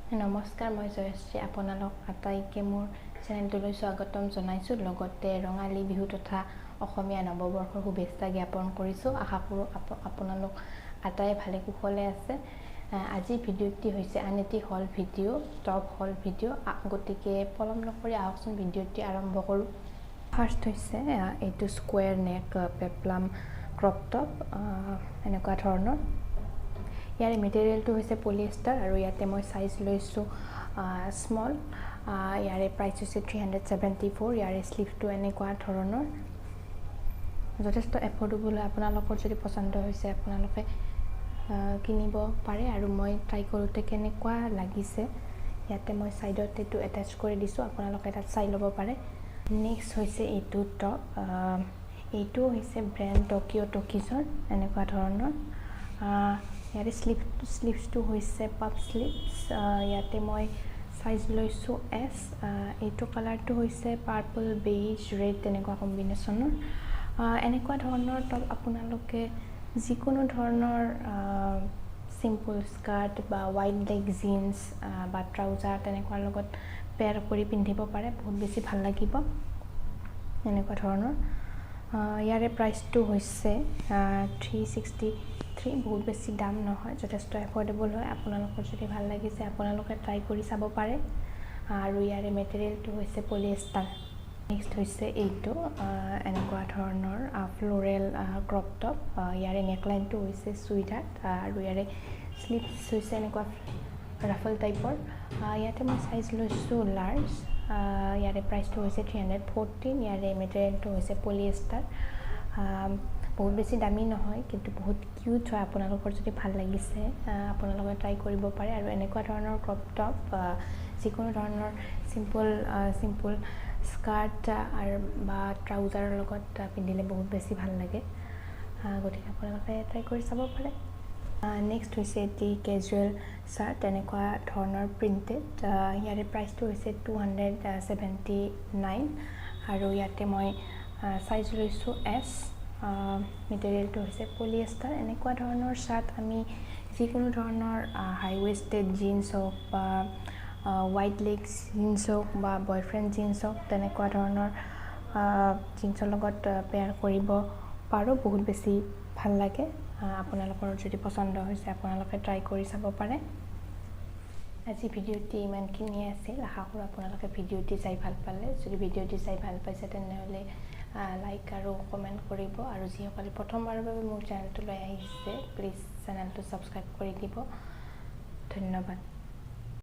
নমস্কাৰ, মই জয়শ্ৰী, আপোনালোক আটাইকে মোৰ চেনেলটোলৈ স্বাগতম জনাইছোঁ। লগতে ৰঙালী বিহু তথা অসমীয়া নৱবৰ্ষৰ শুভেচ্ছা জ্ঞাপন কৰিছোঁ। আশা কৰোঁ আপোনালোক আটাই ভালে কুশলে আছে। আজিৰ ভিডিঅ'টি হৈছে আন এটি haul video, top haul video. গতিকে পলম নকৰি আহকচোন ভিডিঅ'টি আৰম্ভ কৰোঁ। ফাৰ্ষ্ট হৈছে এইটো square neck peplum crop top, এনেকুৱা ধৰণৰ। ইয়াৰ মেটেৰিয়েলটো হৈছে পলিয়েষ্টাৰ আৰু ইয়াতে মই চাইজ লৈছোঁ স্মল। ইয়াৰে প্ৰাইচ হৈছে 374। ইয়াৰে শ্লিভটো এনেকুৱা ধৰণৰ, যথেষ্ট এফৰ্ডেবল হয়। আপোনালোকৰ যদি পচন্দ হৈছে, আপোনালোকে কিনিব পাৰে। আৰু মই ট্ৰাই কৰোঁতে কেনেকুৱা লাগিছে, ইয়াতে মই ছাইডত এইটো এটেচ কৰি দিছোঁ, আপোনালোকে তাত চাই ল'ব পাৰে। নেক্সট হৈছে এইটো টপ। এইটো হৈছে ব্ৰেণ্ড টকিঅ' টকিজৰ, এনেকুৱা ধৰণৰ। ইয়াৰে শ্লিভছটো হৈছে পাফ শ্লিভছ। ইয়াতে মই চাইজ লৈছোঁ এছ। এইটো কালাৰটো হৈছে পাৰ্পল, বেইজ, ৰেড তেনেকুৱা কম্বিনেশ্যনৰ। এনেকুৱা ধৰণৰ টপ আপোনালোকে যিকোনো ধৰণৰ চিম্পল স্কাৰ্ট বা ৱাইড লেগ জিন্স বা ট্ৰাউজাৰ তেনেকুৱাৰ লগত পেয়াৰ কৰি পিন্ধিব পাৰে, বহুত বেছি ভাল লাগিব এনেকুৱা ধৰণৰ। ইয়াৰে প্ৰাইচটো হৈছে 363। বহুত বেছি দাম নহয়, যথেষ্ট এফৰ্ডেবল হয়। আপোনালোকৰ যদি ভাল লাগিছে, আপোনালোকে ট্ৰাই কৰি চাব পাৰে। আৰু ইয়াৰে মেটেৰিয়েলটো হৈছে পলিয়েষ্টাৰ। নেক্সট হৈছে এইটো এনেকুৱা ধৰণৰ ফ্ল'ৰেল ক্ৰপ টপ। ইয়াৰে নেকলাইনটো হৈছে চুইটহাৰ্ট আৰু ইয়াৰে শ্লিভছ হৈছে এনেকুৱা ৰাফল টাইপৰ। ইয়াতে মই চাইজ লৈছোঁ লাৰ্জ। ইয়াৰে প্ৰাইচটো হৈছে 314। ইয়াৰে মেটেৰিয়েলটো হৈছে পলিয়েষ্টাৰ। বহুত বেছি দামী নহয়, কিন্তু বহুত কিউট হয়। আপোনালোকৰ যদি ভাল লাগিছে, আপোনালোকে ট্ৰাই কৰিব পাৰে। আৰু এনেকুৱা ধৰণৰ ক্ৰপ টপ যিকোনো ধৰণৰ চিম্পল চিম্পল স্কাৰ্ট আৰু বা ট্ৰাউজাৰৰ লগত পিন্ধিলে বহুত বেছি ভাল লাগে। গতিকে আপোনালোকে ট্ৰাই কৰি চাব পাৰে। নেক্সট হৈছে এটি কেজুৱেল চাৰ্ট, এনেকুৱা ধৰণৰ প্ৰিণ্টেড। ইয়াৰে প্ৰাইচটো হৈছে 279 আৰু ইয়াতে মই চাইজ লৈছোঁ এছ। মেটেৰিয়েলটো হৈছে পলিয়েষ্টাৰ। এনেকুৱা ধৰণৰ চাৰ্ট আমি যিকোনো ধৰণৰ হাই ৱেষ্টেড জিন্স হওক বা ৱাইড লেগ জিন্স হওক বা বয়ফ্ৰেণ্ড জিন্স হওক, তেনেকুৱা ধৰণৰ জিন্সৰ লগত পেয়াৰ কৰিব পাৰোঁ, বহুত বেছি ভাল লাগে। আপোনালোকৰ যদি পচন্দ হৈছে, আপোনালোকে ট্ৰাই কৰি চাব পাৰে। আজি ভিডিঅ'টি ইমানখিনিয়ে আছিল। আশা কৰোঁ আপোনালোকে ভিডিঅ'টি চাই ভাল পালে। যদি ভিডিঅ'টি চাই ভাল পাইছে, তেনেহ'লে লাইক আৰু কমেণ্ট কৰিব। আৰু যিসকলে প্ৰথমবাৰৰ বাবে মোৰ চেনেলটোলৈ আহিছে, প্লিজ চেনেলটো ছাবস্ক্ৰাইব কৰি দিব। ধন্যবাদ।